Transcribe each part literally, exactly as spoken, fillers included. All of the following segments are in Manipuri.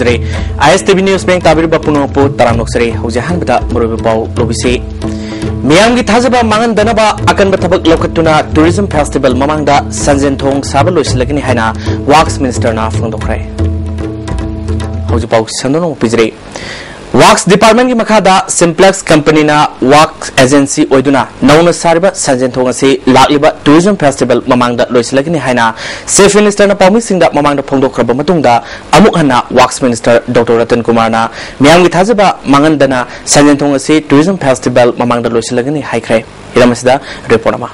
ꯖꯔꯦ꯫ ꯑꯥꯏ ꯑꯦꯁ ꯇꯤ ꯚꯤ ꯅ꯭ꯌꯨꯁ ꯃꯤꯠꯌꯦꯡ ꯇꯥꯕꯤꯔꯤꯕ ꯄꯨꯝꯅꯃꯛꯄꯨ ꯇꯔꯥꯝꯅ ꯑꯣꯛꯆꯔꯤ꯫ ꯍꯧꯖꯤꯛ ꯑꯍꯥꯟꯕꯗ ꯃꯔꯨꯑꯣꯏꯕ ꯄꯥꯎ ꯂꯧꯕꯤꯁꯤ꯫ ꯃꯤꯌꯥꯝꯒꯤ ꯊꯥꯖꯕ ꯃꯥꯡꯍꯟꯗꯅꯕ ꯑꯀꯟꯕ ꯊꯕꯛ ꯂꯧꯈꯠꯇꯨꯅ ꯇꯨꯔꯤꯖꯝ ꯐꯦꯁꯇꯤꯚꯦꯜ ꯃꯃꯥꯡꯗ ꯁꯟꯖꯦꯟ ꯊꯣꯡ ꯁꯥꯕ ꯂꯣꯏꯁꯤꯜꯂꯒꯅꯤ ꯍꯥꯏꯅ ꯋꯥꯛꯁ ꯃꯤꯅꯤꯁꯇꯔꯅ ꯐꯣꯡꯗꯣꯛꯈ꯭ꯔꯦ꯫ ꯍꯧꯖꯤꯛ ꯄꯥꯎ ꯁꯟꯗꯣꯛꯅ ꯑꯃꯨꯛ ꯄꯤꯖꯔꯤ꯫ ꯋꯥꯛꯁ ꯗꯤꯄꯥꯔꯠꯃꯦꯟꯒꯤ ꯃꯈꯥꯗ ꯁꯤꯝꯄ꯭ꯂꯦꯛꯁ ꯀꯝꯄꯅꯤꯅ ꯋꯥꯛꯁ ꯑꯦꯖꯦꯟꯁꯤ ꯑꯣꯏꯗꯨꯅ ꯅꯧꯅ ꯁꯥꯔꯤꯕ ꯁꯟꯖꯦꯟ ꯊꯣꯡ ꯑꯁꯤ ꯂꯥꯛꯂꯤꯕ ꯇꯨꯔꯤꯖꯝ ꯐꯦꯁꯇꯤꯚꯦꯜ ꯃꯃꯥꯡꯗ ꯂꯣꯏꯁꯤꯜꯂꯒꯅꯤ ꯍꯥꯏꯅ ꯆꯤꯐ ꯃꯤꯅꯤꯁꯇꯔꯅ ꯄꯥꯎꯃꯤꯁꯤꯡꯗ ꯃꯃꯥꯡꯗ ꯐꯣꯡꯗꯣꯛꯈ꯭ꯔꯕ ꯃꯇꯨꯡꯗ ꯑꯃꯨꯛ ꯍꯟꯅ ꯋꯥꯛꯁ ꯃꯤꯅꯤꯁꯇꯔ ꯗꯣꯛꯇꯔ ꯔꯇꯟ ꯀꯨꯃꯥꯔꯅ ꯃꯤꯌꯥꯝꯒꯤ ꯊꯥꯖꯕ ꯃꯥꯡꯍꯟꯗꯅ ꯁꯟꯖꯦꯟ ꯊꯣꯡ ꯑꯁꯤ ꯇꯨꯔꯤꯖꯝ ꯐꯦꯁꯇꯤꯚꯦꯜ ꯃꯃꯥꯡꯗ ꯂꯣꯏꯁꯤꯜꯂꯒꯅꯤ ꯍꯥꯏꯈ꯭ꯔꯦ꯫ ꯍꯤꯔꯝ ꯑꯁꯤꯗ ꯔꯤꯄꯣꯔꯠ ꯑꯃ꯫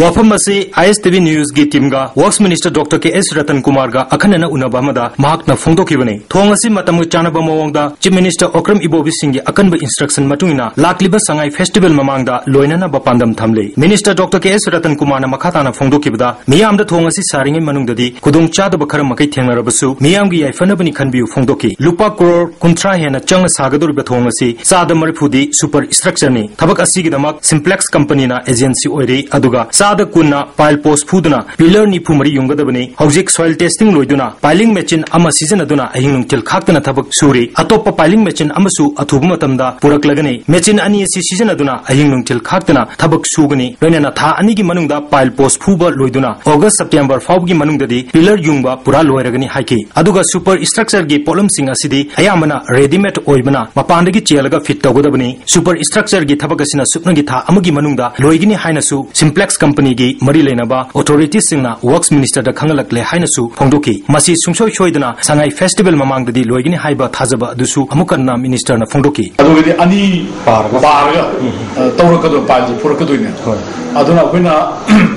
ꯋꯥꯐꯝ ꯑꯁꯤ ꯑꯥꯏ ꯑꯦꯁ ꯇꯤ ꯚꯤ ꯅ꯭ꯌꯨꯁꯀꯤ ꯇꯤꯝꯒ works minister doctor K S Ratan ꯀꯨꯃꯥꯔꯒ ꯑꯈꯟꯅꯅ ꯎꯅꯕ ꯑꯃꯗ ꯃꯍꯥꯛꯅ ꯐꯣꯡꯗꯣꯛꯈꯤꯕꯅꯤ꯫ ꯊꯣꯡ ꯑꯁꯤ ꯃꯇꯝꯒ ꯆꯥꯟꯅꯕ ꯃꯑꯣꯡꯗ ꯆꯤꯐ ꯃꯤꯅꯤꯁꯇꯔ ꯑꯣꯀ꯭ꯔꯝ ꯏꯕꯣꯕꯤ ꯁꯤꯡꯒꯤ ꯑꯀꯟꯕ ꯏꯟꯁꯇ꯭ꯔꯛꯁꯟ ꯃꯇꯨꯡ ꯏꯟꯅ ꯂꯥꯛꯂꯤꯕ ꯁꯉꯥꯏ ꯐꯦꯁꯇꯤꯚꯦꯜ ꯃꯃꯥꯡꯗ ꯂꯣꯏꯅꯅꯕ ꯄꯥꯟꯗꯝ ꯊꯝꯂꯤ꯫ Minister doctor K S Ratan ꯀꯨꯃꯥꯔꯅ ꯃꯈꯥ ꯇꯥꯅ ꯐꯣꯡꯗꯣꯛꯈꯤꯕꯗ, ꯃꯤꯌꯥꯝꯗ ꯊꯣꯡ ꯑꯁꯤ ꯁꯥꯔꯤꯉꯩ ꯃꯅꯨꯡꯗꯗꯤ ꯈꯨꯗꯣꯡꯆꯥꯗꯕ ꯈꯔ ꯃꯈꯩ ꯊꯦꯡꯅꯔꯕꯁꯨ ꯃꯤꯌꯥꯝꯒꯤ ꯌꯥꯏꯐꯅꯕꯅꯤ ꯈꯟꯕꯤꯌꯨ ꯐꯣꯡꯗꯣꯛꯈꯤ꯫ ꯂꯨꯄꯥ ꯀ꯭ꯔꯣꯔ ꯀꯨꯟꯊ꯭ꯔꯥ ꯍꯦꯟꯅ ꯆꯪꯅ ꯁꯥꯒꯗꯧꯔꯤꯕ ꯊꯣꯡ ꯑꯁꯤ ꯆꯥꯗ ꯃꯔꯤꯐꯨꯗꯤ ꯁꯨꯄꯔ ꯁ꯭ꯇ꯭ꯔꯛꯆꯔꯅꯤ꯫ ꯊꯕꯛ ꯑꯁꯤꯒꯤꯗꯃꯛ ꯁꯤꯝꯄ꯭ꯂꯦꯛꯁ ꯀꯝꯄꯅꯤꯅ ꯑꯦꯖꯦꯟꯁꯤ ꯑꯣꯏꯔꯤ, ꯑꯗꯨꯒ ꯆꯥꯗ ꯀꯨꯟꯅ ꯄꯥꯏꯜ ꯄꯣꯁ ꯐꯨꯗꯨꯅ ꯄꯤꯂꯔ ꯅꯤꯐꯨ ꯃꯔꯤ ꯌꯨꯡꯒꯗꯕꯅꯤ꯫ ꯍꯧꯖꯤꯛ ꯁꯣꯏꯜ ꯇꯦꯁꯇꯤꯡ ꯂꯣꯏꯗꯨꯅ ꯄꯥꯏꯂꯤꯡ ꯃꯦꯆꯤꯟ ꯑꯃ ꯁꯤꯖꯤꯟꯅꯗꯨꯅ ꯑꯍꯤꯡ ꯅꯨꯡꯊꯤꯜ ꯈꯥꯛꯇꯅ ꯊꯕꯛ ꯁꯨꯔꯤ꯫ ꯑꯇꯣꯞꯄ ꯄꯥꯏꯂꯤꯡ ꯃꯦꯆꯤꯟ ꯑꯃꯁꯨ ꯑꯊꯨꯕ ꯃꯇꯝꯗ ꯄꯨꯔꯛꯂꯒꯅꯤ꯫ ꯃꯦꯆꯤꯟ ꯑꯅꯤ ꯑꯁꯤ ꯁꯤꯖꯤꯟꯅꯗꯨꯅ ꯑꯍꯤꯡ ꯅꯨꯡꯊꯤꯜ ꯈꯥꯛꯇꯅ ꯊꯕꯛ ꯁꯨꯒꯅꯤ꯫ ꯂꯣꯏꯅꯅ ꯊꯥ ꯑꯅꯤꯒꯤ ꯃꯅꯨꯡꯗ ꯄꯥꯏꯜ ꯄꯣꯁ ꯐꯨꯕ ꯂꯣꯏꯗꯨꯅ ꯑꯣꯒꯁ ꯁꯦꯞꯇꯦꯝꯕꯔ ꯐꯥꯎꯕꯒꯤ ꯃꯅꯨꯡꯗꯗꯤ ꯄꯤꯂꯔ ꯌꯨꯡꯕ ꯄꯨꯔꯥ ꯂꯣꯏꯔꯒꯅꯤ ꯍꯥꯏꯈꯤ꯫ ꯑꯗꯨꯒ ꯁꯨꯄꯔ ꯁ꯭ꯇ꯭ꯔꯛꯆꯔꯒꯤ ꯄꯣꯠꯂꯝꯁꯤꯡ ꯑꯁꯤꯗꯤ ꯑꯌꯥꯝꯕꯅ ꯔꯦꯗꯤꯃꯦꯗ ꯑꯣꯏꯕꯅ ꯃꯄꯥꯟꯗꯒꯤ ꯆꯦꯜꯂꯒ ꯐꯤꯠ ꯇꯧꯒꯗꯕꯅꯤ꯫ ꯁꯨꯄꯔ ꯁ꯭ꯇ꯭ꯔꯛꯆꯔꯒꯤ ꯊꯕꯛ ꯑꯁꯤꯅ ꯁꯨꯞꯅꯒꯤ ꯊꯥ ꯑꯃꯒꯤ ꯃꯅꯨꯡꯗ ꯂꯣꯏꯒꯅꯤ ꯍꯥꯏꯅꯁꯨ ꯁꯤꯝꯄ꯭ꯂꯦꯛꯁ ꯀꯝꯄꯅꯤꯒꯤ ꯃꯔꯤ ꯂꯩꯅꯕ ꯑꯣꯊꯣꯔꯤꯇꯤꯁꯁꯤꯡꯅ ꯋꯔꯛꯁ ꯃꯤꯅꯤꯁꯇꯔꯗ ꯈꯪꯍꯜꯂꯛꯂꯦ ꯍꯥꯏꯅꯁꯨ ꯐꯣꯡꯗꯣꯛꯈꯤ꯫ ꯃꯁꯤ ꯁꯨꯡꯁꯣꯏ ꯁꯣꯏꯗꯅ ꯁꯉꯥꯏ ꯐꯦꯁꯇꯤꯚꯦꯜ ꯃꯃꯥꯡꯗꯗꯤ ꯂꯣꯏꯒꯅꯤ ꯍꯥꯏꯕ ꯊꯥꯖꯕ ꯑꯗꯨꯁꯨ ꯑꯃꯨꯛ ꯍꯟꯅ ꯃꯤꯅꯤꯁꯇꯔꯅ ꯐꯣꯡꯗꯣꯛꯈꯤ꯫ ꯑꯗꯨꯒꯤꯗꯤ ꯑꯅꯤ ꯄꯥꯔꯒ꯫ ꯄꯥꯔꯒ, ꯎꯝ꯫ ꯑ, ꯇꯧꯔꯛꯀꯗꯣꯏ, ꯄꯥꯏꯜꯁꯦ ꯄꯨꯔꯛꯀꯗꯣꯏꯅꯦ꯫ ꯍꯣꯏ꯫ ꯑꯗꯨꯅ ꯑꯩꯈꯣꯏꯅ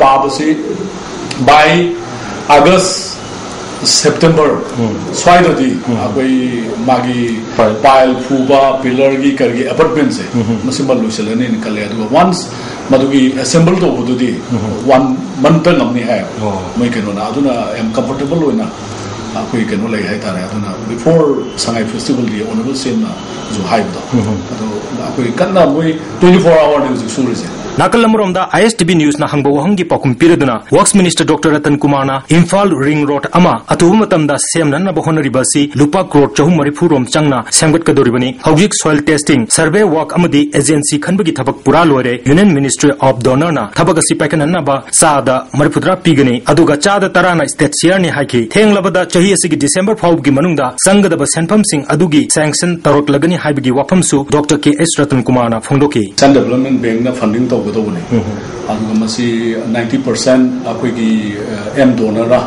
ꯄꯥꯕꯁꯤ by August, September ꯎꯝ꯫ ꯁ꯭ꯋꯥꯏꯗꯗꯤ ꯎꯝ꯫ ꯑꯩꯈꯣꯏ ꯃꯥꯒꯤ ꯍꯣꯏ꯫ ꯄꯥꯏꯜ ꯐꯨꯕ, ꯄꯤꯂꯔꯒꯤ ꯀꯔꯤꯒꯤ ꯑꯦꯄꯥꯔꯠꯃꯦꯟꯁꯦ ꯎꯝ꯫ ꯃꯁꯤꯃ ꯂꯣꯏꯁꯤꯜꯂꯅꯤꯅ ꯈꯜꯂꯦ꯫ ꯑꯗꯨꯒ ꯋꯥꯟꯁ ꯃꯗꯨꯒꯤ ꯑꯦꯁꯦꯝꯕꯜ ꯇꯧꯕꯗꯨꯗꯤ ꯎꯝ꯫ ꯋꯥꯟ ꯃꯟꯠꯇ ꯉꯝꯅꯤ ꯍꯥꯏ ꯑꯣ꯫ ꯃꯣꯏ ꯀꯩꯅꯣꯅ꯫ ꯑꯗꯨꯅ ꯌꯥꯝ ꯀꯝꯐꯣꯔꯇꯦꯕꯜ ꯑꯣꯏꯅ ꯑꯩꯈꯣꯏ ꯀꯩꯅꯣ ꯂꯩ ꯍꯥꯏꯇꯥꯔꯦ꯫ ꯑꯗꯨꯅ before ꯁꯉꯥꯏ ꯐꯦꯁꯇꯤꯚꯦꯜꯗꯤ ꯑꯣꯅꯔꯦꯕꯜ ꯁꯤ ꯑꯦꯝꯅꯁꯨ ꯍꯥꯏꯕꯗꯣ, ꯎꯝ꯫ ꯑꯗꯣ ꯑꯩꯈꯣꯏ ꯀꯟꯅ ꯃꯣꯏ twenty four hourꯅꯤ ꯍꯧꯖꯤꯛ ꯁꯨꯔꯤꯁꯦ꯫ ꯅꯥꯀꯜ ꯑꯃꯔꯣꯝꯗ, ISTV Newsꯅ ꯍꯪꯕ ꯋꯥꯍꯪꯒꯤ ꯄꯥꯎꯈꯨꯝ ꯄꯤꯔꯗꯨꯅ, Works Minister Doctor ꯔꯇꯟ ꯀꯨꯃꯥꯔꯅ ꯏꯝꯐꯥꯜ ring road ꯑꯃ ꯑꯊꯨꯕ ꯃꯇꯝꯗ ꯁꯦꯝꯅꯅꯕ ꯍꯣꯠꯅꯔꯤꯕ ꯑꯁꯤ ꯂꯨꯄꯥ ꯀ꯭ꯔꯣꯔ ꯆꯍꯨꯝ ꯃꯔꯤꯐꯨ ꯔꯣꯝ ꯆꯪꯅ ꯁꯦꯝꯒꯠꯀꯗꯧꯔꯤꯕꯅꯤ꯫ ꯍꯧꯖꯤꯛ soil testing, survey work ꯑꯃꯗꯤ agency ꯈꯟꯕꯒꯤ ꯊꯕꯛ ꯄꯨꯔꯥ ꯂꯣꯏꯔꯦ꯫ Union Ministry of DoNERꯅ ꯊꯕꯛ ꯑꯁꯤ ꯄꯥꯏꯈꯠꯍꯟꯅꯕ ꯆꯥꯗ ꯃꯔꯤꯐꯨꯇꯔꯥ ꯄꯤꯒꯅꯤ, ꯑꯗꯨꯒ ꯆꯥꯗ ꯇꯔꯥꯅ state shareꯅꯤ ꯍꯥꯏꯈꯤ꯫ ꯊꯦꯡꯂꯕꯗ ꯆꯍꯤ ꯑꯁꯤꯒꯤ December ꯐꯥꯎꯕꯒꯤ ꯃꯅꯨꯡꯗ ꯆꯪꯒꯗꯕ ꯁꯦꯟꯐꯝꯁꯤꯡ ꯑꯗꯨꯒꯤ sanction ꯇꯧꯔꯛꯂꯒꯅꯤ ꯍꯥꯏꯕꯒꯤ ꯋꯥꯐꯝꯁꯨ Doctor ꯀꯦ ꯑꯦꯁ ꯔꯇꯟ ꯀꯨꯃꯥꯔꯅ ꯐꯣꯡꯗꯣꯛꯈꯤ꯫ Asian Development Bankꯅ funding ꯇꯧꯒꯗꯧꯕꯅꯤ꯫ ꯑꯗꯨꯒ ꯃꯁꯤ ninety percent ꯑꯩꯈꯣꯏꯒꯤ, ꯑ, M DoNERꯅ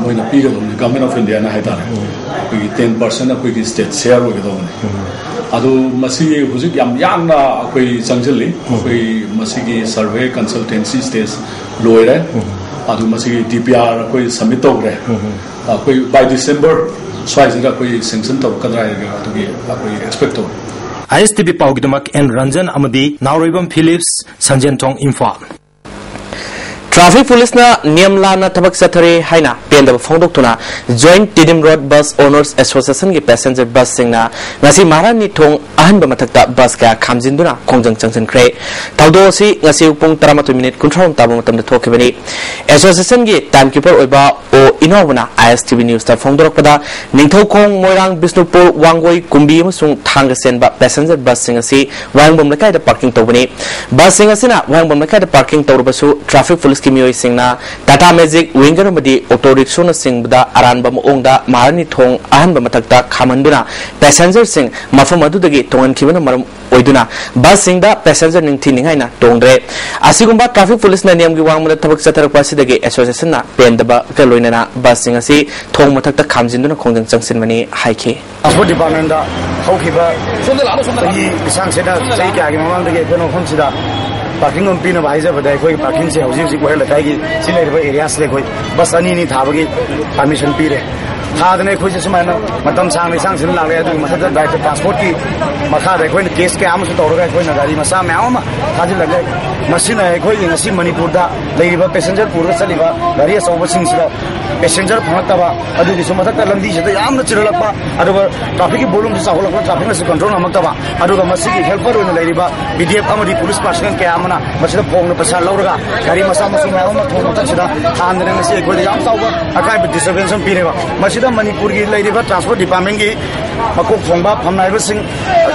ꯃꯣꯏꯅ ꯄꯤꯒꯗꯧꯕꯅꯤ, Government of Indiaꯅ ꯍꯥꯏꯇꯥꯔꯦ꯫ ꯑꯩꯈꯣꯏꯒꯤ ten percent ꯑꯩꯈꯣꯏꯒꯤ state share ꯑꯣꯏꯒꯗꯧꯕꯅꯤ꯫ ꯑꯗꯨ ꯃꯁꯤ ꯍꯧꯖꯤꯛ ꯌꯥꯝ ꯌꯥꯡꯅ ꯑꯩꯈꯣꯏ ꯆꯪꯁꯤꯜꯂꯤ꯫ ꯑꯩꯈꯣꯏ ꯃꯁꯤꯒꯤ survey consultancy stage ꯂꯣꯏꯔꯦ꯫ ꯑꯗꯨ ꯃꯁꯤꯒꯤ DPR ꯑꯩꯈꯣꯏ submit ꯇꯧꯈ꯭ꯔꯦ꯫ ꯑꯩꯈꯣꯏ by December ꯁ꯭ꯋꯥꯏꯁꯤꯗ ꯑꯩꯈꯣꯏ sanction ꯇꯧꯔꯛꯀꯗ꯭ꯔꯥ ꯍꯥꯏꯔꯒ ꯑꯗꯨꯒꯤ ꯑꯩꯈꯣꯏ expect ꯇꯧꯔꯤ꯫ ISTV ꯄꯥꯎꯒꯤꯗꯃꯛ N ꯔꯟꯖꯟ ꯑꯃꯗꯤ ꯅꯥꯎꯔꯩꯕꯝ ꯐꯤꯂꯤꯞꯁ, ꯁꯟꯖꯦꯟꯊꯣꯡ, ꯏꯝꯐꯥꯜ꯫ Traffic Policeꯅ ꯅꯤꯌꯝ ꯂꯥꯟꯅ ꯊꯕꯛ ꯆꯠꯊꯔꯦ ꯍꯥꯏꯅ ꯄꯦꯟꯗꯕ ꯐꯣꯡꯗꯣꯛꯇꯨꯅ Joint Tiddim Road Bus Owners Associationꯒꯤ passenger busꯁꯤꯡꯅ ꯉꯁꯤ ꯃꯍꯥꯔꯥꯅꯤ ꯊꯣꯡ ꯑꯍꯟꯕ ꯃꯊꯛꯇ bus ꯀꯌꯥ ꯈꯥꯝꯖꯤꯟꯗꯨꯅ ꯈꯣꯡꯖꯪ ꯆꯪꯁꯤꯟꯈ꯭ꯔꯦ꯫ ꯊꯧꯗꯣꯛ ꯑꯁꯤ ꯉꯁꯤ ꯑꯌꯨꯛ ꯄꯨꯡ ꯇꯔꯥꯃꯥꯊꯣꯏ ꯃꯤꯅꯤꯠ ꯀꯨꯟꯊ꯭ꯔꯥ ꯔꯣꯝ ꯇꯥꯕ ꯃꯇꯝꯗ ꯊꯣꯛꯈꯤꯕꯅꯤ꯫ Associationꯒꯤ timekeeper ꯑꯣꯏꯕ ꯑꯣ ꯏꯅꯥꯎꯕꯅ ISTV Newsꯇ ꯐꯣꯡꯗꯣꯔꯛꯄꯗ, ꯅꯤꯡꯊꯧꯈꯣꯡ, ꯃꯣꯏꯔꯥꯡ, ꯕꯤꯁꯅꯨꯄꯨꯔ, ꯋꯥꯡꯒꯣꯏ, ꯀꯨꯝꯕꯤ ꯑꯃꯁꯨꯡ ꯊꯥꯡꯒ ꯆꯦꯟꯕ passenger busꯁꯤꯡ ꯑꯁꯤ ꯋꯥꯍꯦꯡꯕꯝ ꯂꯩꯀꯥꯏꯗ parking ꯇꯧꯕꯅꯤ꯫ Busꯁꯤꯡ ꯑꯁꯤꯅ ꯋꯥꯍꯦꯡꯕꯝ ꯂꯩꯀꯥꯏꯗ parking ꯇꯧꯔꯕꯁꯨ, traffic policeꯀꯤ ꯃꯤꯑꯣꯏꯁꯤꯡꯅ Tata Magic, Winger ꯑꯃꯗꯤ auto rickshaw ꯅꯆꯤꯡꯕꯗ ꯑꯔꯥꯟꯕ ꯃꯑꯣꯡꯗ ꯃꯍꯥꯔꯥꯅꯤ ꯊꯣꯡ ꯑꯍꯟꯕ ꯃꯊꯛꯇ ꯈꯥꯝꯍꯟꯗꯨꯅ passengerꯁꯤꯡ ꯃꯐꯝ ꯑꯗꯨꯗꯒꯤ ꯇꯣꯡꯍꯟꯈꯤꯕꯅ ꯃꯔꯝ ꯑꯣꯏꯗꯨꯅ busꯁꯤꯡꯗ passenger ꯅꯤꯡꯊꯤ ꯅꯤꯡꯉꯥꯏꯅ ꯇꯣꯡꯗ꯭ꯔꯦ꯫ ꯑꯁꯤꯒꯨꯝꯕ traffic policeꯅ ꯅꯤꯌꯝꯒꯤ ꯋꯥꯡꯃꯗ ꯊꯕꯛ ꯆꯠꯊꯔꯛꯄ ꯑꯁꯤꯗꯒꯤ associationꯅ ꯄꯦꯟꯗꯕꯒ ꯂꯣꯏꯅꯅ busꯁꯤꯡ ꯑꯁꯤ ꯊꯣꯡ ꯃꯊꯛꯇ ꯈꯥꯝꯖꯤꯟꯗꯨꯅ ꯈꯣꯡꯖꯪ ꯆꯪꯁꯤꯟꯕꯅꯤ ꯍꯥꯏꯈꯤ꯫ Transport Departmentꯗ ꯍꯧꯈꯤꯕ ꯆꯍꯤ ꯂꯤꯁꯥꯡꯁꯤꯠꯅ, ꯆꯍꯤ ꯀꯌꯥꯒꯤ ꯃꯃꯥꯡꯗꯒꯤ ꯑꯩꯈꯣꯏꯅ ꯃꯐꯝꯁꯤꯗ parking ꯑꯃ ꯄꯤꯅꯕ ꯍꯥꯏꯖꯕꯗ, ꯑꯩꯈꯣꯏꯒꯤ parkingꯁꯦ ꯍꯧꯖꯤꯛ ꯍꯧꯖꯤꯛ ꯋꯥꯍꯦꯡ ꯂꯩꯀꯥꯏꯒꯤ ꯁꯤ ꯂꯩꯔꯤꯕ areaꯁꯤꯗ ꯑꯩꯈꯣꯏ bus ꯑꯅꯤ ꯑꯅꯤ ꯊꯥꯕꯒꯤ permission ꯄꯤꯔꯦ꯫ ꯊꯥꯗꯅ ꯑꯩꯈꯣꯏꯁꯦ ꯁꯨꯃꯥꯏꯅ ꯃꯇꯝ ꯁꯥꯡꯅ ꯏꯁꯥꯡꯁꯤꯅ ꯂꯥꯛꯂꯦ꯫ ꯑꯗꯨꯒꯤ ꯃꯊꯛꯇ ꯗꯥꯏꯔꯦꯛꯇꯔ ꯇ꯭ꯔꯥꯟꯁꯄꯣꯔꯠꯀꯤ ꯃꯈꯥꯗ ꯑꯩꯈꯣꯏꯅ ꯀꯦꯁ ꯀꯌꯥ ꯑꯃꯁꯨ ꯇꯧꯔꯒ ꯑꯩꯈꯣꯏꯅ ꯒꯥꯔꯤ ꯃꯆꯥ ꯃꯌꯥꯝ ꯑꯃ ꯊꯥꯖꯤꯜꯂꯒ, ꯃꯁꯤꯅ ꯑꯩꯈꯣꯏꯒꯤ ꯉꯁꯤ ꯃꯅꯤꯄꯨꯔꯗ ꯂꯩꯔꯤꯕ ꯄꯦꯁꯦꯟꯖꯔ ꯄꯨꯔꯒ ꯆꯠꯂꯤꯕ ꯒꯥꯔꯤ ꯑꯆꯧꯕꯁꯤꯡꯁꯤꯗ ꯄꯦꯁꯦꯟꯖꯔ ꯐꯪꯂꯛꯇꯕ, ꯑꯗꯨꯒꯤꯁꯨ ꯃꯊꯛꯇ ꯂꯝꯕꯤꯁꯤꯗ ꯌꯥꯝꯅ ꯆꯤꯜꯍꯜꯂꯛꯄ, ꯑꯗꯨꯒ ꯇ꯭ꯔꯥꯐꯤꯛꯀꯤ ꯚꯣꯂꯨꯝꯁꯨ ꯆꯥꯎꯈꯠꯂꯛꯄ, ꯇ꯭ꯔꯥꯐꯤꯛꯅꯁꯨ ꯀꯟꯇ꯭ꯔꯣꯜ ꯉꯝꯃꯛꯇꯕ, ꯑꯗꯨꯒ ꯃꯁꯤꯒꯤ ꯍꯦꯜꯄꯔ ꯑꯣꯏꯅ ꯂꯩꯔꯤꯕ ꯕꯤ ꯗꯤ ꯑꯦꯐ ꯑꯃꯗꯤ ꯄꯨꯂꯤꯁ ꯄꯥꯔꯁꯅꯦꯜ ꯀꯌꯥ ꯑꯃꯅ ꯃꯁꯤꯗ ꯐꯣꯡꯅ ꯄꯩꯁꯥ ꯂꯧꯔꯒ ꯒꯥꯔꯤ ꯃꯆꯥ ꯃꯁꯨ ꯃꯌꯥꯝ ꯑꯃ ꯊꯣꯡ ꯃꯊꯛꯁꯤꯗ ꯊꯥꯟꯗꯅ ꯉꯁꯤ ꯑꯩꯈꯣꯏꯗ ꯌꯥꯝ ꯆꯥꯎꯕ ꯑꯀꯥꯏꯕ ꯗꯤꯁꯇꯔꯕꯦꯟꯁ ꯑꯃ ꯄꯤꯔꯦꯕ꯫ ꯃꯁꯤꯗ ꯃꯅꯤꯄꯨꯔꯒꯤ ꯂꯩꯔꯤꯕ ꯇ꯭ꯔꯥꯟꯁꯄꯣꯔꯠ ꯗꯤꯄꯥꯔꯠꯃꯦꯟꯒꯤ ꯃꯀꯣꯛ ꯊꯣꯡꯕ ꯐꯝꯅꯥꯏꯕꯁꯤꯡ,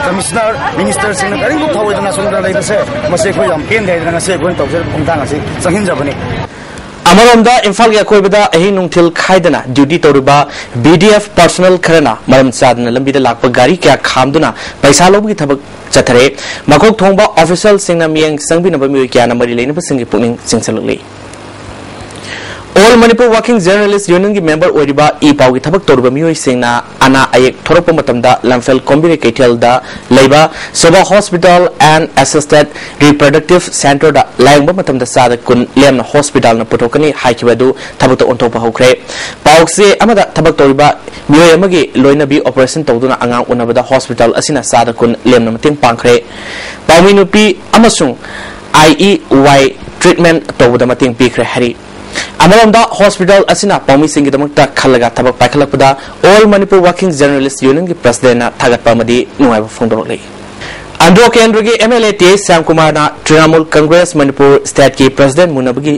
ꯀꯃꯤꯁꯅꯔ, ꯃꯤꯅꯤꯁꯇꯔꯁꯤꯡꯅ ꯀꯔꯤꯒꯨꯝꯕ ꯊꯧꯑꯣꯏꯗꯅ ꯑꯁꯣꯝꯗ ꯂꯩꯕꯁꯦ, ꯃꯁꯤ ꯑꯩꯈꯣꯏ ꯌꯥꯝ ꯄꯦꯟꯗꯦ ꯍꯥꯏꯗꯅ ꯉꯁꯤ ꯑꯩꯈꯣꯏꯅ ꯇꯧꯖꯔꯤꯕ ꯈꯣꯡꯊꯥꯡ ꯑꯁꯤ ꯆꯪꯁꯤꯟꯖꯕꯅꯤ꯫ ꯑꯃꯔꯣꯝꯗ, ꯏꯝꯐꯥꯜꯒꯤ ꯑꯀꯣꯏꯕꯗ ꯑꯍꯤꯡ ꯅꯨꯡꯊꯤꯜ ꯈꯥꯏꯗꯅ ꯗ꯭ꯌꯨꯇꯤ ꯇꯧꯔꯤꯕ ꯕꯤ ꯗꯤ ꯑꯦꯐ ꯄꯥꯔꯁꯣꯅꯦꯜ ꯈꯔꯅ ꯃꯔꯝ ꯆꯥꯗꯅ ꯂꯝꯕꯤꯗ ꯂꯥꯛꯄ ꯒꯥꯔꯤ ꯀꯌꯥ ꯈꯥꯝꯗꯨꯅ ꯄꯩꯁꯥ ꯂꯧꯕꯒꯤ ꯊꯕꯛ ꯆꯠꯊꯔꯦ꯫ ꯃꯀꯣꯛ ꯊꯣꯡꯕ ꯑꯣꯐꯤꯁꯤꯌꯦꯜꯁꯤꯡꯅ ꯃꯤꯠꯌꯦꯡ ꯆꯪꯕꯤꯅꯕ ꯃꯤꯑꯣꯏ ꯀꯌꯥꯅ ꯃꯔꯤ ꯂꯩꯅꯕꯁꯤꯡꯒꯤ ꯄꯨꯛꯅꯤꯡ ꯆꯤꯡꯁꯤꯜꯂꯛꯂꯤ꯫ ꯑꯣꯜ ꯃꯅꯤꯄꯨꯔ ꯋꯥꯔꯀꯤꯡ ꯖꯔꯅꯦꯂꯤꯁ ꯌꯨꯅꯤꯌꯟꯒꯤ ꯃꯦꯝꯕꯔ ꯑꯣꯏꯔꯤꯕ ꯏ ꯄꯥꯎꯒꯤ ꯊꯕꯛ ꯇꯧꯔꯤꯕ ꯃꯤꯑꯣꯏꯁꯤꯡꯅ ꯑꯅꯥ ꯑꯌꯦꯛ ꯊꯣꯔꯛꯄ ꯃꯇꯝꯗ ꯂꯝꯐꯦꯜ ꯀꯣꯝꯕꯤꯔꯩ ꯀꯩꯊꯦꯜꯗ ꯂꯩꯕ ꯁꯣꯚꯥ ꯍꯣꯁꯄꯤꯇꯥꯜ ꯑꯦꯟ ꯑꯦꯁꯤꯁꯇꯦꯠ ꯔꯤꯄ꯭ꯔꯗꯛꯇꯤꯚ ꯁꯦꯟꯇꯔꯗ ꯂꯥꯌꯦꯡꯕ ꯃꯇꯝꯗ ꯆꯥꯗ ꯀꯨꯟ ꯂꯦꯝꯅ ꯍꯣꯁꯄꯤꯇꯥꯜꯅ ꯄꯨꯊꯣꯛꯀꯅꯤ ꯍꯥꯏꯈꯤꯕ ꯑꯗꯨ ꯊꯕꯛꯇ ꯑꯣꯟꯊꯣꯛꯄ ꯍꯧꯈ꯭ꯔꯦ꯫ ꯄꯥꯎꯆꯦ ꯑꯃꯗ ꯊꯕꯛ ꯇꯧꯔꯤꯕ ꯃꯤꯑꯣꯏ ꯑꯃꯒꯤ ꯂꯣꯏꯅꯕꯤ ꯑꯣꯄꯔꯦꯁꯟ ꯇꯧꯗꯨꯅ ꯑꯉꯥꯡ ꯎꯅꯕꯗ ꯍꯣꯁꯄꯤꯇꯥꯜ ꯑꯁꯤꯅ ꯆꯥꯗ ꯀꯨꯟ ꯂꯦꯝꯅ ꯃꯇꯦꯡ ꯄꯥꯡꯈ꯭ꯔꯦ꯫ ꯄꯥꯎꯃꯤ ꯅꯨꯄꯤ ꯑꯃꯁꯨꯡ ꯑꯥꯏ ꯏ ꯋꯥꯏ ꯇ꯭ꯔꯤꯠꯃꯦꯟ ꯇꯧꯕꯗ ꯃꯇꯦꯡ ꯄꯤꯈ꯭ꯔꯦ ꯍꯥꯏꯔꯤ꯫ ꯑꯃꯔꯣꯝꯗ, ꯍꯣꯁꯄꯤꯇꯥꯜ ꯑꯁꯤꯅ ꯄꯥꯎꯃꯤꯁꯤꯡꯒꯤꯗꯃꯛꯇ ꯈꯜꯂꯒ ꯊꯕꯛ ꯄꯥꯏꯈꯠꯂꯛꯄꯗ ꯑꯣꯜ ꯃꯅꯤꯄꯨꯔ ꯋꯥꯔꯀꯤꯡ ꯖꯔꯅꯦꯂꯤꯁ ꯌꯨꯅꯤꯌꯟꯒꯤ ꯄ꯭ꯔꯁꯤꯗꯦꯟꯅ ꯊꯥꯒꯠꯄ ꯑꯃꯗꯤ ꯅꯨꯡꯉꯥꯏꯕ ꯐꯣꯡꯗꯣꯔꯛꯂꯤ꯫ ꯑꯟꯗ꯭ꯔꯣ ꯀꯦꯟꯗ꯭ꯔꯒꯤ M L A T H ꯁ꯭ꯌꯥꯝꯀꯨꯃꯥꯔꯅ ꯇ꯭ꯔꯤꯅꯥꯃꯨꯜ ꯀꯪꯒ꯭ꯔꯦꯁ ꯃꯅꯤꯄꯨꯔ ꯁ꯭ꯇꯦꯠꯀꯤ ꯄ꯭ꯔꯁꯤꯗꯦꯟ ꯃꯨꯟꯅꯕꯒꯤ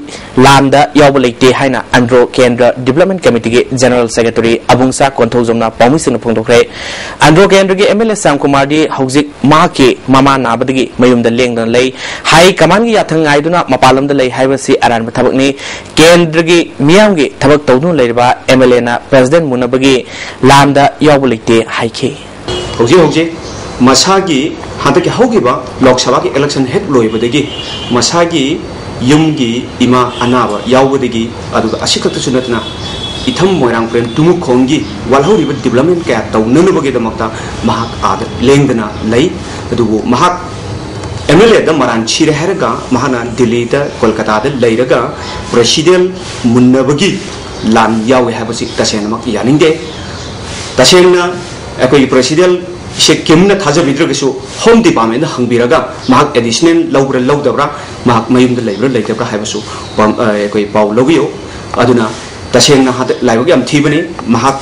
ꯂꯥꯟꯗ ꯌꯥꯎꯕ ꯂꯩꯇꯦ ꯍꯥꯏꯅ ꯑꯟꯗ꯭ꯔꯣ ꯀꯦꯟꯗ꯭ꯔ ꯗꯤꯕ꯭ꯂꯞꯃꯦꯟ ꯀꯃꯤꯇꯤꯒꯤ ꯖꯦꯅꯔꯦꯜ ꯁꯦꯀ꯭ꯔꯦꯇꯔꯤ ꯑꯕꯨꯡꯁꯥ ꯀꯣꯟꯊꯧꯖꯝꯅ ꯄꯥꯎꯃꯤꯁꯤꯡꯗ ꯐꯣꯡꯗꯣꯛꯈ꯭ꯔꯦ꯫ ꯑꯟꯗ꯭ꯔꯣ ꯀꯦꯟꯗ꯭ꯔꯒꯤ ꯑꯦꯝ ꯑꯦꯜ ꯑꯦ ꯁ꯭ꯌꯥꯝꯀꯨꯃꯥꯔꯗꯤ ꯍꯧꯖꯤꯛ ꯃꯍꯥꯛꯀꯤ ꯃꯃꯥ ꯅꯥꯕꯗꯒꯤ ꯃꯌꯨꯝꯗ ꯂꯦꯡꯗꯅ ꯂꯩ꯫ ꯍꯥꯏ ꯀꯃꯥꯟꯒꯤ ꯌꯥꯊꯪ ꯉꯥꯏꯗꯨꯅ ꯃꯄꯥꯟ ꯂꯝꯗ ꯂꯩ ꯍꯥꯏꯕꯁꯤ ꯑꯔꯥꯟꯕ ꯊꯕꯛꯅꯤ꯫ ꯀꯦꯟꯗ꯭ꯔꯒꯤ ꯃꯤꯌꯥꯝꯒꯤ ꯊꯕꯛ ꯇꯧꯗꯨꯅ ꯂꯩꯔꯤꯕ ꯑꯦꯝ ꯑꯦꯜ ꯑꯦꯅ ꯄ꯭ꯔꯁꯤꯗꯦꯟ ꯃꯨꯟꯅꯕꯒꯤ ꯂꯥꯟꯗ ꯌꯥꯎꯕ ꯂꯩꯇꯦ ꯍꯥꯏꯈꯤ꯫ ꯍꯧꯖꯤꯛ ꯍꯧꯖꯤꯛ ꯃꯁꯥꯒꯤ ꯍꯟꯗꯛꯀꯤ ꯍꯧꯈꯤꯕ ꯂꯣꯛ ꯁꯚꯥꯒꯤ ꯏꯂꯦꯛꯁꯟ ꯍꯦꯛ ꯂꯣꯏꯕꯗꯒꯤ ꯃꯁꯥꯒꯤ ꯌꯨꯝꯒꯤ ꯏꯃꯥ ꯑꯅꯥꯕ ꯌꯥꯎꯕꯗꯒꯤ, ꯑꯗꯨꯒ ꯑꯁꯤꯈꯛꯇꯁꯨ ꯅꯠꯇꯅ ꯏꯊꯝ ꯃꯣꯏꯔꯥꯡꯄꯨꯔꯦꯟ ꯇꯨꯃꯨꯈꯣꯡꯒꯤ ꯋꯥꯠꯍꯧꯔꯤꯕ ꯗꯤꯕ꯭ꯂꯞꯃꯦꯟ ꯀꯌꯥ ꯇꯧꯅꯅꯕꯒꯤꯗꯃꯛꯇ ꯃꯍꯥꯛ ꯑꯥꯗ ꯂꯦꯡꯗꯅ ꯂꯩ꯫ ꯑꯗꯨꯕꯨ ꯃꯍꯥꯛ ꯑꯦꯝ ꯑꯦꯜ ꯑꯦꯗ ꯃꯔꯥꯟ ꯁꯤꯔꯦ ꯍꯥꯏꯔꯒ ꯃꯍꯥꯛꯅ ꯗꯤꯜꯂꯤꯗ, ꯀꯣꯜꯀꯇꯥꯗ ꯂꯩꯔꯒ ꯄ꯭ꯔꯁꯤꯗꯦꯟ ꯃꯨꯟꯅꯕꯒꯤ ꯂꯥꯟ ꯌꯥꯎꯏ ꯍꯥꯏꯕꯁꯤ ꯇꯁꯦꯡꯅꯃꯛ ꯌꯥꯅꯤꯡꯗꯦ꯫ ꯇꯁꯦꯡꯅ ꯑꯩꯈꯣꯏꯒꯤ ꯄ꯭ꯔꯦꯁꯤꯗꯦꯟꯁꯦ ꯀꯤꯝꯅ ꯊꯥꯖꯕꯤꯗ꯭ꯔꯒꯁꯨ ꯍꯣꯝ ꯗꯤꯄꯥꯔꯠꯃꯦꯟꯗ ꯍꯪꯕꯤꯔꯒ ꯃꯍꯥꯛ ꯑꯦꯗꯤꯁꯅꯦꯜ ꯂꯧꯕ꯭ꯔꯥ ꯂꯧꯗꯕ꯭ꯔꯥ, ꯃꯍꯥꯛ ꯃꯌꯨꯝꯗ ꯂꯩꯕ꯭ꯔꯥ ꯂꯩꯇꯕ꯭ꯔꯥ ꯍꯥꯏꯕꯁꯨ ꯄꯥꯎ-, ꯑ, ꯑꯩꯈꯣꯏ ꯄꯥꯎ ꯂꯧꯕꯤꯌꯨ꯫ ꯑꯗꯨꯅ ꯇꯁꯦꯡꯅ ꯍꯟꯗꯛ ꯂꯥꯏꯕꯛ ꯌꯥꯝ ꯊꯤꯕꯅꯤ꯫ ꯃꯍꯥꯛ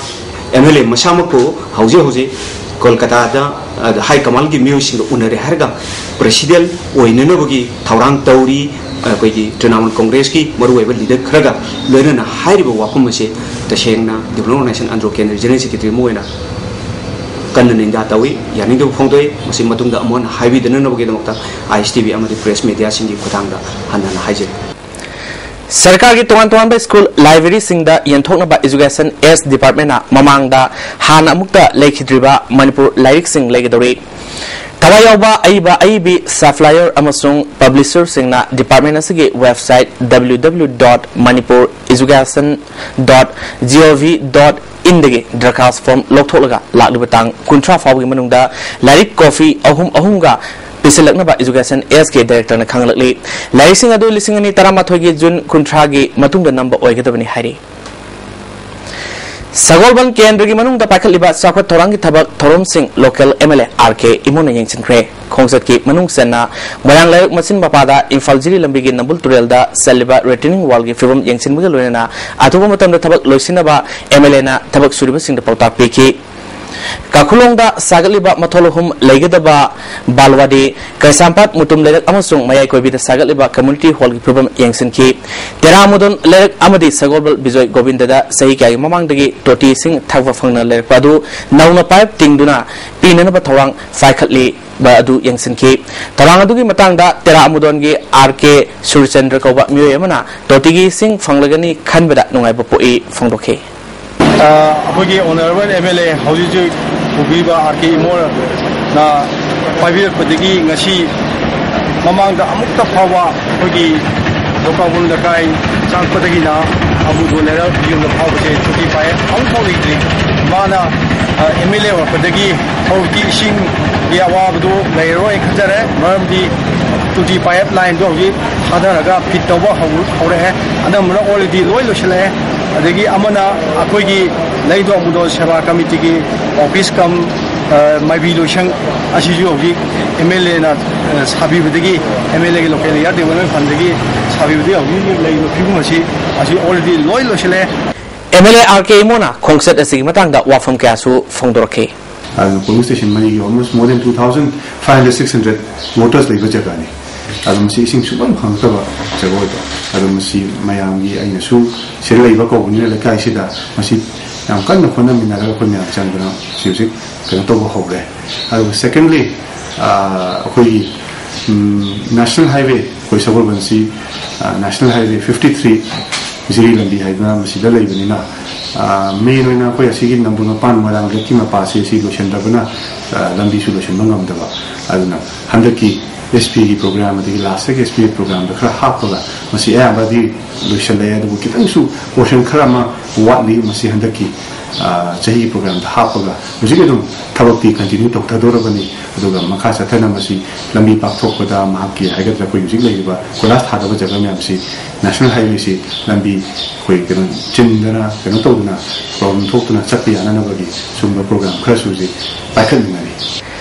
ꯑꯦꯝ ꯑꯦꯜ ꯑꯦ ꯃꯁꯥꯃꯛꯄꯨ ꯍꯧꯖꯤꯛ ꯍꯧꯖꯤꯛ ꯀꯣꯜꯀꯇꯥꯗ, ꯑ, ꯍꯥꯏ ꯀꯃꯥꯟꯒꯤ ꯃꯤꯑꯣꯏꯁꯤꯡꯒ ꯎꯅꯔꯦ ꯍꯥꯏꯔꯒ ꯄ꯭ꯔꯦꯁꯤꯗꯦꯟ ꯑꯣꯏꯅꯅꯕꯒꯤ ꯊꯧꯔꯥꯡ ꯇꯧꯔꯤ꯫ ꯑꯩꯈꯣꯏꯒꯤ ꯇ꯭ꯔꯤꯅꯥꯃꯨꯜ ꯀꯣꯡꯒ꯭ꯔꯦꯁꯀꯤ ꯃꯔꯨꯑꯣꯏꯕ ꯂꯤꯗꯔ ꯈꯔꯒ ꯂꯣꯏꯅꯅ ꯍꯥꯏꯔꯤꯕ ꯋꯥꯐꯝ ꯑꯁꯤ ꯇꯁꯦꯡꯅ ꯗꯤꯄ꯭ꯂꯣꯃꯥ ꯑꯣꯔꯒꯅꯥꯏꯖꯦꯁꯟ ꯑꯟꯗ꯭ꯔꯣ ꯀꯦꯟꯗ꯭ꯔ ꯖꯦꯅꯔꯦꯜ ꯁꯦꯀ꯭ꯔꯦꯇꯔꯤ ꯑꯃ ꯑꯣꯏꯅ ꯀꯟꯅ ꯅꯤꯟꯗꯥ ꯇꯧꯏ, ꯌꯥꯅꯤꯡꯗꯕ ꯐꯣꯡꯗꯣꯛꯏ꯫ ꯃꯁꯤ ꯃꯇꯨꯡꯗ ꯑꯃꯨꯛ ꯍꯟꯅ ꯍꯥꯏꯕꯤꯗꯅꯅꯕꯒꯤꯗꯃꯛꯇ ꯑꯥꯏ ꯑꯦꯁ ꯇꯤ ꯚꯤ ꯑꯃꯗꯤ ꯄ꯭ꯔꯦꯁ ꯃꯦꯗꯤꯌꯥꯁꯤꯡꯒꯤ ꯈꯨꯠꯊꯥꯡꯗ ꯍꯟꯅ ꯍꯟꯅ ꯍꯥꯏꯖꯔꯤ꯫ ꯁꯔꯀꯥꯔꯒꯤ ꯇꯣꯉꯥꯟ ꯇꯣꯉꯥꯟꯕ ꯁ꯭ꯀꯨꯜ ꯂꯥꯏꯕ꯭ꯔꯦꯔꯤꯁꯤꯡꯗ ꯌꯦꯟꯊꯣꯛꯅꯕ ꯏꯖꯨꯀꯦꯁꯟ ꯑꯦꯁ ꯗꯤꯄꯥꯔꯠꯃꯦꯟꯅ ꯃꯃꯥꯡꯗ ꯍꯥꯟꯅ ꯑꯃꯨꯛꯇ ꯂꯩꯈꯤꯗ꯭ꯔꯤꯕ ꯃꯅꯤꯄꯨꯔ ꯂꯥꯏꯔꯤꯛꯁꯤꯡ ꯂꯩꯒꯗꯧꯔꯤ꯫ ꯊꯋꯥꯏ ꯌꯥꯎꯕ ꯑꯏꯕ ꯑꯏꯕꯤ, ꯁꯞꯄ꯭ꯂꯥꯏꯌꯔ ꯑꯃꯁꯨꯡ ꯄꯕ꯭ꯂꯤꯁꯔꯁꯤꯡꯅ ꯗꯤꯄꯥꯔꯠꯃꯦꯟ ꯑꯁꯤꯒꯤ website W W W dot manipur education dot gov dot in ꯗꯒꯤ ꯗꯔꯈꯥꯁ ꯐꯣꯔꯝ ꯂꯧꯊꯣꯛꯂꯒ ꯂꯥꯛꯂꯤꯕ ꯇꯥꯡ ꯀꯨꯟꯊ꯭ꯔꯥ ꯐꯥꯎꯕꯒꯤ ꯃꯅꯨꯡꯗ ꯂꯥꯏꯔꯤꯛ ꯀꯣꯄꯤ ꯑꯍꯨꯝ ꯑꯍꯨꯝꯒ ꯄꯤꯁꯤꯜꯂꯛꯅꯕ ꯏꯖꯨꯀꯦꯁꯟ ꯑꯦꯁꯀꯤ ꯗꯥꯏꯔꯦꯛꯇꯔꯅ ꯈꯪꯍꯜꯂꯛꯂꯤ꯫ ꯂꯥꯏꯔꯤꯛꯁꯤꯡ ꯑꯗꯨ ꯂꯤꯁꯤꯡ ꯑꯅꯤ ꯇꯔꯥꯃꯥꯊꯣꯏꯒꯤ ꯖꯨꯟ ꯀꯨꯟꯊ꯭ꯔꯥꯒꯤ ꯃꯇꯨꯡꯗ ꯅꯝꯕ ꯑꯣꯏꯒꯗꯕꯅꯤ ꯍꯥꯏꯔꯤ꯫ ꯁꯒꯣꯜꯕꯟ ꯀꯦꯟꯗ꯭ꯔꯒꯤ ꯃꯅꯨꯡꯗ ꯄꯥꯏꯈꯠꯂꯤꯕ ꯆꯥꯎꯈꯠ ꯊꯧꯔꯥꯡꯒꯤ ꯊꯕꯛ ꯊꯧꯔꯝꯁꯤꯡ local M L A R K ꯏꯃꯣꯅ ꯌꯦꯡꯁꯤꯟꯈ꯭ꯔꯦ꯫ ꯈꯣꯡꯆꯠꯀꯤ ꯃꯅꯨꯡ ꯆꯟꯅ ꯃꯣꯏꯔꯥꯡ ꯂꯩꯔꯛ ꯃꯆꯤꯟ ꯃꯄꯥꯗ ꯏꯝꯐꯥꯜ ꯖꯤꯔꯤ ꯂꯝꯕꯤꯒꯤ ꯅꯝꯕꯨꯜ ꯇꯨꯔꯦꯜꯗ ꯆꯠꯂꯤꯕ ꯔꯤꯇꯦꯅꯤꯡ ꯋꯥꯜꯒꯤ ꯐꯤꯕꯝ ꯌꯦꯡꯁꯤꯟꯕꯒ ꯂꯣꯏꯅꯅ ꯑꯊꯨꯕ ꯃꯇꯝꯗ ꯊꯕꯛ ꯂꯣꯏꯁꯤꯟꯅꯕ ꯑꯦꯝ ꯑꯦꯜ ꯑꯦꯅ ꯊꯕꯛ ꯁꯨꯔꯤꯕꯁꯤꯡꯗ ꯄꯥꯎꯇꯥꯛ ꯄꯤꯈꯤ꯫ ꯀꯥꯈꯨꯂꯣꯡꯗ ꯁꯥꯒꯠꯂꯤꯕ ꯃꯊꯣꯜ ꯑꯍꯨꯝ ꯂꯩꯒꯗꯕ ꯕꯥꯜꯋꯥꯗꯤ, ꯀꯩꯁꯥꯝꯄꯥꯠ ꯃꯨꯇꯨꯝ ꯂꯩꯔꯛ ꯑꯃꯁꯨꯡ ꯃꯌꯥꯏ ꯀꯣꯏꯕꯤꯗ ꯁꯥꯒꯠꯂꯤꯕ ꯀꯝꯃ꯭ꯌꯨꯅꯤꯇꯤ ꯍꯣꯜꯒꯤ ꯐꯤꯕꯝ ꯌꯦꯡꯁꯤꯟꯈꯤ꯫ ꯇꯦꯔꯥꯃꯨꯗꯣꯟ ꯂꯩꯔꯛ ꯑꯃꯗꯤ ꯁꯒꯣꯜꯕꯜ ꯕꯤꯖꯣꯏ ꯒꯣꯕꯤꯟꯗꯗ ꯆꯍꯤ ꯀꯌꯥꯒꯤ ꯃꯃꯥꯡꯗꯒꯤ ꯇꯣꯇꯤ ꯏꯁꯤꯡ ꯊꯛꯄ ꯐꯪꯗꯅ ꯂꯩꯔꯛꯄ ꯑꯗꯨ ꯅꯧꯅ ꯄꯥꯏꯞ ꯇꯤꯡꯗꯨꯅ ꯄꯤꯅꯅꯕ ꯊꯧꯔꯥꯡ ꯄꯥꯏꯈꯠꯂꯤꯕ ꯑꯗꯨ ꯌꯦꯡꯁꯤꯟꯈꯤ꯫ ꯊꯧꯔꯥꯡ ꯑꯗꯨꯒꯤ ꯃꯇꯥꯡꯗ ꯇꯦꯔꯥꯃꯨꯗꯣꯟꯒꯤ ꯑꯥꯔ ꯀꯦ ꯁꯨꯔꯆꯟꯗ꯭ꯔ ꯀꯧꯕ ꯃꯤꯑꯣꯏ ꯑꯃꯅ ꯇꯣꯇꯤꯒꯤ ꯏꯁꯤꯡ ꯐꯪꯂꯒꯅꯤ ꯈꯟꯕꯗ ꯅꯨꯡꯉꯥꯏꯕ ꯄꯣꯛꯏ ꯐꯣꯡꯗꯣꯛꯈꯤ꯫ ꯑ, ꯑꯩꯈꯣꯏꯒꯤ ꯑꯣꯅꯔꯦꯕꯜ ꯑꯦꯝ ꯑꯦꯜ ꯑꯦ ꯍꯧꯖꯤꯛ ꯍꯧꯖꯤꯛ ꯄꯨꯕꯤꯔꯤꯕ ꯑꯥꯔ ꯀꯦ ꯏꯃꯣꯅ ꯄꯥꯏꯕꯤꯔꯛꯄꯗꯒꯤ ꯉꯁꯤ ꯃꯃꯥꯡꯗ ꯑꯃꯨꯛꯇ ꯐꯥꯎꯕ ꯑꯩꯈꯣꯏꯒꯤ ꯂꯣꯀꯥꯕꯨꯜ ꯂꯩꯀꯥꯏ ꯆꯪꯉꯛꯄꯗꯒꯤꯅ ꯑꯃꯨꯗꯣ ꯂꯩꯔꯛ ꯌꯨꯝꯗ ꯐꯥꯎꯕꯁꯦ ꯇꯣꯇꯤ ꯄꯥꯏꯞ ꯑꯃꯨꯛꯐꯥꯎ ꯂꯩꯇ꯭ꯔꯤ꯫ ꯃꯥꯅ, ꯑ, ꯑꯦꯝ ꯑꯦꯜ ꯑꯦ ꯑꯣꯏꯔꯛꯄꯗꯒꯤ ꯍꯧꯖꯤꯛꯇꯤ ꯏꯁꯤꯡꯒꯤ ꯑꯋꯥꯕꯗꯨ ꯂꯩꯔꯔꯣꯏ ꯈꯟꯖꯔꯦ꯫ ꯃꯔꯝꯗꯤ ꯇꯣꯇꯤ ꯄꯥꯏꯞ ꯂꯥꯏꯟꯗꯣ ꯍꯧꯖꯤꯛ ꯊꯥꯗꯔꯒ ꯐꯤꯠ ꯇꯧꯕ ꯍꯧ-, ꯍꯧꯔꯛꯑꯦ꯫ ꯑꯅꯝꯕꯅ ꯑꯣꯜꯔꯦꯗꯤ ꯂꯣꯏ ꯂꯣꯏꯁꯤꯜꯂꯛꯑꯦ꯫ ꯑꯗꯒꯤ ꯑꯃꯅ ꯑꯩꯈꯣꯏꯒꯤ ꯂꯩꯗꯣ ꯑꯃꯨꯗꯣ ꯁꯦꯕꯥ ꯀꯃꯤꯇꯤꯒꯤ ꯑꯣꯐꯤꯁ ꯀꯝ, ꯑ, ꯃꯥꯏꯕꯤ ꯂꯣꯏꯁꯪ ꯑꯁꯤꯁꯨ ꯍꯧꯖꯤꯛ ꯑꯦꯝ ꯑꯦꯜ ꯑꯦꯅ, ꯑ, ꯁꯥꯕꯤꯕꯗꯒꯤ, ꯑꯦꯝ ꯑꯦꯜ ꯑꯦꯒꯤ ꯂꯣꯀꯦꯜ ꯑꯦꯔꯤꯌꯥ ꯗꯦꯕꯂꯞꯃꯦꯟ ꯐꯟꯗꯒꯤ ꯁꯥꯕꯤꯕꯗꯒꯤ ꯍꯧꯖꯤꯛ ꯍꯧꯖꯤꯛ ꯂꯩꯔꯤꯕ ꯐꯤꯕꯝ ꯑꯁꯤ, ꯑꯁꯤ already ꯂꯣꯏ ꯂꯣꯏꯁꯤꯜꯂꯦ꯫ M L A R K ꯏꯃꯣꯅ ꯈꯣꯡꯆꯠ ꯑꯁꯤꯒꯤ ꯃꯇꯥꯡꯗ ꯋꯥꯐꯝ ꯀꯌꯥꯁꯨ ꯐꯣꯡꯗꯣꯔꯛꯈꯤ꯫ ꯑꯗꯨꯅ polling station ꯃꯔꯤꯒꯤ almost more than two thousand five hundred, six hundred voters ꯂꯩꯕ ꯖꯒꯥꯅꯤ꯫ ꯑꯗꯣ ꯃꯁꯤ ꯏꯁꯤꯡ ꯁꯨꯡꯐꯪ ꯐꯪꯉꯛꯇꯕ ꯖꯒꯥ ꯑꯣꯏꯕ꯫ ꯑꯗꯣ ꯃꯁꯤ ꯃꯌꯥꯝꯒꯤ, ꯑꯩꯅꯁꯨ ꯁꯤꯗ ꯂꯩꯕ ꯀꯧꯕꯅꯤꯅ ꯂꯩꯀꯥꯏꯁꯤꯗ ꯃꯁꯤ ꯌꯥꯝ ꯀꯟꯅ ꯍꯣꯠꯅꯃꯤꯟꯅꯔꯒ ꯑꯩꯈꯣꯏ ꯃꯌꯥꯝ ꯆꯪꯗꯅ ꯁꯤ ꯍꯧꯖꯤꯛ ꯀꯩꯅꯣ ꯇꯧꯕ ꯍꯧꯔꯦ꯫ ꯑꯗꯨꯒ secondly, ꯑ, ꯑꯩꯈꯣꯏꯒꯤ, ꯎꯝ, National Highway, ꯑꯩꯈꯣꯏ ꯁꯒꯣꯜꯕꯟꯁꯤ, ꯑ, National Highway fifty three ꯖꯤꯔꯤ ꯂꯝꯕꯤ ꯍꯥꯏꯗꯅ ꯃꯁꯤꯗ ꯂꯩꯕꯅꯤꯅ, ꯑ, main ꯑꯣꯏꯅ ꯑꯩꯈꯣꯏ ꯑꯁꯤꯒꯤ ꯅꯝꯕꯣꯜ ꯃꯄꯥꯟ ꯃꯣꯏꯔꯥꯡ ꯂꯦꯛꯀꯤ ꯃꯄꯥꯁꯤ ꯑꯁꯤ ꯂꯣꯏꯁꯤꯟꯗꯕꯅ, ꯑ, ꯂꯝꯕꯤꯁꯨ ꯂꯣꯏꯁꯤꯟꯕ ꯉꯝꯗꯕ꯫ ꯑꯗꯨꯅ ꯍꯟꯗꯛꯀꯤ ꯑꯦꯁ ꯄꯤꯒꯤ program ꯑꯗꯒꯤ last yearꯒꯤ ꯑꯦꯁ ꯄꯤꯒꯤ programꯗ ꯈꯔ ꯍꯥꯞꯄꯒ ꯃꯁꯤ ꯑꯌꯥꯝꯕꯗꯤ ꯂꯣꯏꯁꯤꯜꯂꯛꯑꯦ, ꯑꯗꯨꯕꯨ ꯈꯤꯇꯪꯁꯨ portion ꯈꯔ ꯑꯃ ꯋꯥꯠꯂꯤ꯫ ꯃꯁꯤ ꯍꯟꯗꯛꯀꯤ, ꯑ, ꯆꯍꯤꯒꯤ programꯗ ꯍꯥꯞꯄꯒ ꯍꯧꯖꯤꯛ ꯑꯗꯨꯝ ꯊꯕꯛꯇꯤ continue ꯇꯧꯊꯗꯣꯔꯕꯅꯤ꯫ ꯑꯗꯨꯒ ꯃꯈꯥ ꯆꯠꯊꯅ ꯃꯁꯤ ꯂꯝꯕꯤ ꯄꯥꯛꯊꯣꯛꯄꯗ ꯃꯍꯥꯛꯀꯤ ꯍꯥꯏꯒꯗ꯭ꯔꯥ ꯑꯩꯈꯣꯏ ꯍꯧꯖꯤꯛ ꯂꯩꯔꯤꯕ ꯀꯣꯏꯂꯥꯁ ꯊꯥꯗꯕ ꯖꯒꯥ ꯃꯌꯥꯝꯁꯤ National Highwayꯁꯤ ꯂꯝꯕꯤ ꯑꯩꯈꯣꯏ ꯀꯩꯅꯣ ꯆꯤꯟꯗꯅ ꯀꯩꯅꯣ ꯇꯧꯗꯅ problem ꯊꯣꯛꯇꯨꯅ ꯆꯠꯄ ꯌꯥꯅꯅꯕꯒꯤ ꯁꯨꯝꯕ program ꯈꯔꯁꯨ ꯍꯧꯖꯤꯛ ꯄꯥꯏꯈꯠꯃꯤꯟꯅꯔꯤ꯫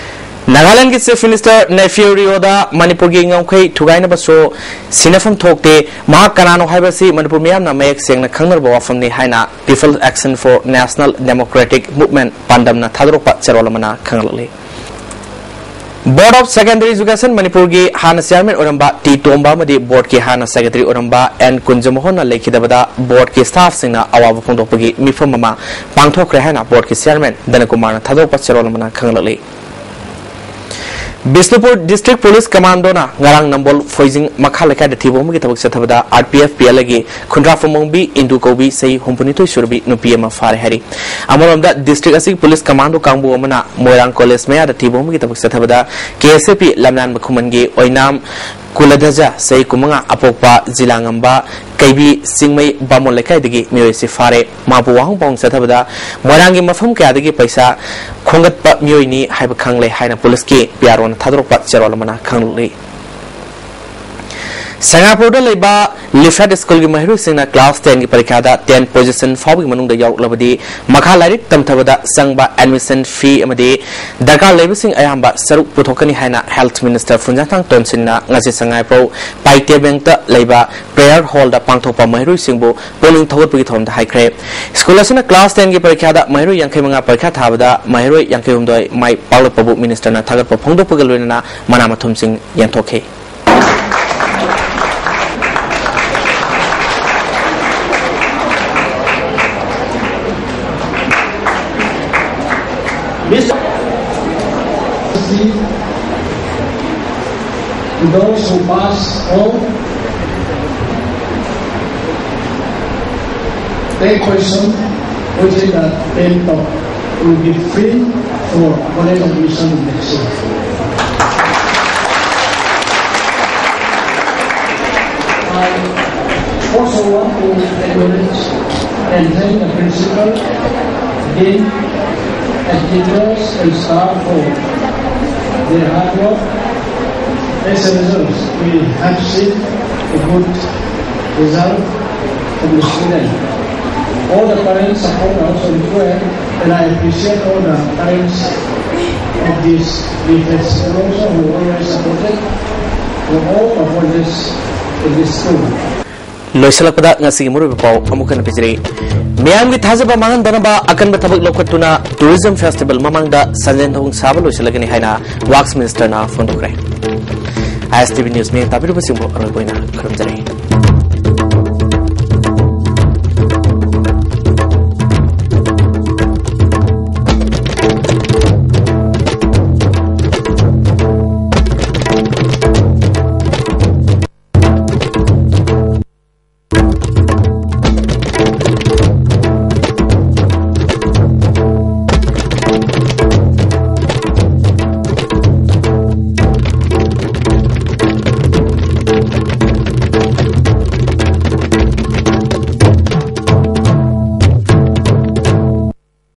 ꯅꯥꯒꯥꯂꯦꯟꯗꯒꯤ Chief Minister ꯅꯦꯐꯤꯌꯨ ꯔꯤꯑꯣꯗ ꯃꯅꯤꯄꯨꯔꯒꯤ ꯉꯝꯈꯩ ꯊꯨꯒꯥꯏꯅꯕꯁꯨ ꯁꯤꯟꯅꯐꯝ ꯊꯣꯛꯇꯦ, ꯃꯍꯥꯛ ꯀꯅꯥꯅꯣ ꯍꯥꯏꯕꯁꯤ ꯃꯅꯤꯄꯨꯔ ꯃꯤꯌꯥꯝꯅ ꯃꯌꯦꯛ ꯁꯦꯡꯅ ꯈꯪꯅꯔꯕ ꯋꯥꯐꯝꯅꯤ ꯍꯥꯏꯅ People Action for National Democratic Movement ꯄꯥꯟꯗꯝꯅ ꯊꯥꯗꯣꯔꯛꯄ ꯆꯦꯔꯣꯜ ꯑꯃꯅ ꯈꯪꯍꯜꯂꯛꯂꯤ꯫ Board of Secondary Education ꯃꯅꯤꯄꯨꯔꯒꯤ ꯍꯥꯟꯅ chairman ꯑꯣꯏꯔꯝꯕ ꯇꯤ ꯇꯣꯝꯕ ꯑꯃꯗꯤ boardꯀꯤ ꯍꯥꯟꯅ secretary ꯑꯣꯏꯔꯝꯕ ꯑꯦꯟ ꯀꯨꯟꯖꯃꯣꯍꯟꯅ ꯂꯩꯈꯤꯗꯕꯗ boardꯀꯤ staffꯁꯤꯡꯅ ꯑꯋꯥꯕ ꯐꯣꯡꯗꯣꯛꯄꯒꯤ ꯃꯤꯐꯝ ꯑꯃ ꯄꯥꯡꯊꯣꯛꯈ꯭ꯔꯦ ꯍꯥꯏꯅ boardꯀꯤ chairman ꯙꯅꯀꯨꯃꯥꯔꯅ ꯊꯥꯗꯣꯛꯄ ꯆꯦꯔꯣꯜ ꯑꯃꯅ ꯈꯪꯍꯜꯂꯛꯂꯤ꯫ ꯕꯤꯁꯅꯨꯄꯨꯔ District Police Commandoꯅ ꯉꯔꯥꯡ ꯅꯝꯕꯣꯜ ꯐꯣꯏꯖꯤꯡ ꯃꯈꯥ ꯂꯩꯀꯥꯏꯗ ꯊꯤꯕ ꯍꯨꯝꯕꯒꯤ ꯊꯕꯛ ꯆꯠꯊꯕꯗ R P F P L ꯑꯦꯒꯤ ꯈꯨꯟꯗ꯭ꯔꯥꯐꯨꯃꯣꯡꯕꯤ ꯏꯟꯗꯨ ꯀꯧꯕꯤ ꯆꯍꯤ ꯍꯨꯝꯐꯨꯅꯤꯊꯣꯏ ꯁꯨꯔꯕꯤ ꯅꯨꯄꯤ ꯑꯃ ꯐꯥꯔꯦ ꯍꯥꯏꯔꯤ꯫ ꯑꯃꯔꯣꯝꯗ district ꯑꯁꯤꯒꯤ police commando ꯀꯥꯡꯕꯨ ꯑꯃꯅ ꯃꯣꯏꯔꯥꯡ college ꯃꯌꯥꯗ ꯊꯤꯕ ꯍꯨꯝꯕꯒꯤ ꯊꯕꯛ ꯆꯠꯊꯕꯗ ꯀꯦ ꯑꯦꯁ ꯑꯦ ꯄꯤ ꯂꯝꯂꯥꯟꯕ ꯈꯨꯃꯟꯒꯤ ꯑꯣꯏꯅꯥꯝ ꯀꯨꯂꯙꯖ ꯆꯍꯤ ꯀꯨꯟꯃꯉꯥ ꯑꯄꯣꯛꯄ ꯖꯤꯂꯥꯉꯝꯕ ꯀꯩꯕꯤ ꯆꯤꯡꯃꯩ ꯕꯥꯃꯣꯟ ꯂꯩꯀꯥꯏꯗꯒꯤ ꯃꯤꯑꯣꯏ ꯑꯁꯤ ꯐꯥꯔꯦ꯫ ꯃꯍꯥꯛꯄꯨ ꯋꯥꯍꯪ ꯄꯥꯎꯍꯪ ꯆꯠꯊꯕꯗ ꯃꯣꯏꯔꯥꯡꯒꯤ ꯃꯐꯝ ꯀꯌꯥꯗꯒꯤ ꯄꯩꯁꯥ ꯈꯣꯝꯒꯠꯄ ꯃꯤꯑꯣꯏꯅꯤ ꯍꯥꯏꯕ ꯈꯪꯂꯦ ꯍꯥꯏꯅ policeꯀꯤ ꯄꯤ ꯑꯥꯔ ꯑꯣꯅ ꯊꯥꯗꯣꯔꯛꯄ ꯆꯦꯔꯣꯜ ꯑꯃꯅ ꯈꯪꯂꯛꯂꯤ꯫ ꯁꯉꯥꯏꯄ꯭ꯔꯧꯗ ꯂꯩꯕ ꯂꯤꯐꯦꯠ ꯁ꯭ꯀꯨꯜꯒꯤ ꯃꯍꯩꯔꯣꯏꯁꯤꯡꯅ ꯀ꯭ꯂꯥꯁ ꯇꯦꯟꯒꯤ ꯄꯔꯤꯈ꯭ꯌꯥꯗ ꯇꯦꯟ ꯄꯣꯖꯤꯁꯟ ꯐꯥꯎꯕꯒꯤ ꯃꯅꯨꯡꯗ ꯌꯥꯎꯔꯛꯂꯕꯗꯤ ꯃꯈꯥ ꯂꯥꯏꯔꯤꯛ ꯇꯝꯊꯕꯗ ꯆꯪꯕ ꯑꯦꯗꯃꯤꯁꯟ ꯐꯤ ꯑꯃꯗꯤ ꯗꯔꯀꯥꯔ ꯂꯩꯕꯁꯤꯡ ꯑꯌꯥꯝꯕ ꯁꯔꯨꯛ ꯄꯨꯊꯣꯛꯀꯅꯤ ꯍꯥꯏꯅ ꯍꯦꯜꯊ ꯃꯤꯅꯤꯁꯇꯔ ꯐꯨꯟꯖꯥꯊꯥꯡ ꯇꯣꯟꯁꯤꯟꯅ ꯉꯁꯤ ꯁꯉꯥꯏꯄ꯭ꯔꯧ ꯄꯥꯏꯇꯦ ꯕꯦꯡꯛꯇ ꯂꯩꯕ ꯄ꯭ꯔꯦꯌꯔ ꯍꯣꯜꯗ ꯄꯥꯡꯊꯣꯛꯄ ꯃꯍꯩꯔꯣꯏꯁꯤꯡꯕꯨ ꯄꯨꯛꯅꯤꯡ ꯊꯧꯒꯠꯄꯒꯤ ꯊꯧꯔꯝꯗ ꯍꯥꯏꯈ꯭ꯔꯦ꯫ ꯁ꯭ꯀꯨꯜ ꯑꯁꯤꯅ ꯀ꯭ꯂꯥꯁ ꯇꯦꯟꯒꯤ ꯄꯔꯤꯈ꯭ꯌꯥꯗ ꯃꯍꯩꯔꯣꯏ ꯌꯥꯡꯈꯩ ꯃꯉꯥ ꯄꯔꯤꯈ꯭ꯌꯥ ꯊꯥꯕꯗ ꯃꯍꯩꯔꯣꯏ ꯌꯥꯡꯈꯩ ꯍꯨꯝꯗꯣꯏ ꯃꯥꯏ ꯄꯥꯛꯂꯛꯄꯕꯨ ꯃꯤꯅꯤꯁꯇꯔꯅ ꯊꯥꯒꯠꯄ ꯐꯣꯡꯗꯣꯛꯄꯒ ꯂꯣꯏꯅꯅ ꯃꯅꯥ ꯃꯊꯨꯝꯁꯤꯡ ꯌꯦꯟꯊꯣꯛꯈꯤ꯫ Mister To those who pass all, take question, which is the ten top, will be free for college admission next year. I also want to acknowledge and thank the principal, dean, and teachers and staff for their hard work. As a result, we have seen a good result from the student. All the parents support us on prayer, and I appreciate all the parents of this defense and also who always supported for all of this in this school. ꯂꯣꯏꯁꯤꯜꯂꯛꯄꯗ ꯉꯁꯤꯒꯤ ꯃꯔꯨꯑꯣꯏꯕ ꯄꯥꯎ ꯑꯃꯨꯛ ꯍꯟꯅ ꯄꯤꯖꯔꯤ꯫ ꯃꯤꯌꯥꯝꯒꯤ ꯊꯥꯖꯕ ꯃꯥꯡꯍꯟꯗꯅꯕ ꯑꯀꯟꯕ ꯊꯕꯛ ꯂꯧꯈꯠꯇꯨꯅ ꯇꯨꯔꯤꯖꯝ ꯐꯦꯁꯇꯤꯚꯦꯜ ꯃꯃꯥꯡꯗ ꯁꯟꯖꯦꯟ ꯊꯣꯡ ꯁꯥꯕ ꯂꯣꯏꯁꯤꯜꯂꯒꯅꯤ ꯍꯥꯏꯅ ꯋꯥꯛꯁ ꯃꯤꯅꯤꯁꯇꯔꯅ ꯐꯣꯡꯗꯣꯛꯈ꯭ꯔꯦ꯫ ISTV News ꯃꯤꯠꯌꯦꯡ ꯇꯥꯕꯤꯔꯤꯕꯁꯤꯡꯕꯨ ꯑꯔꯣꯏꯕ ꯑꯣꯏꯅ ꯈꯨꯔꯨꯝꯖꯔꯤ꯫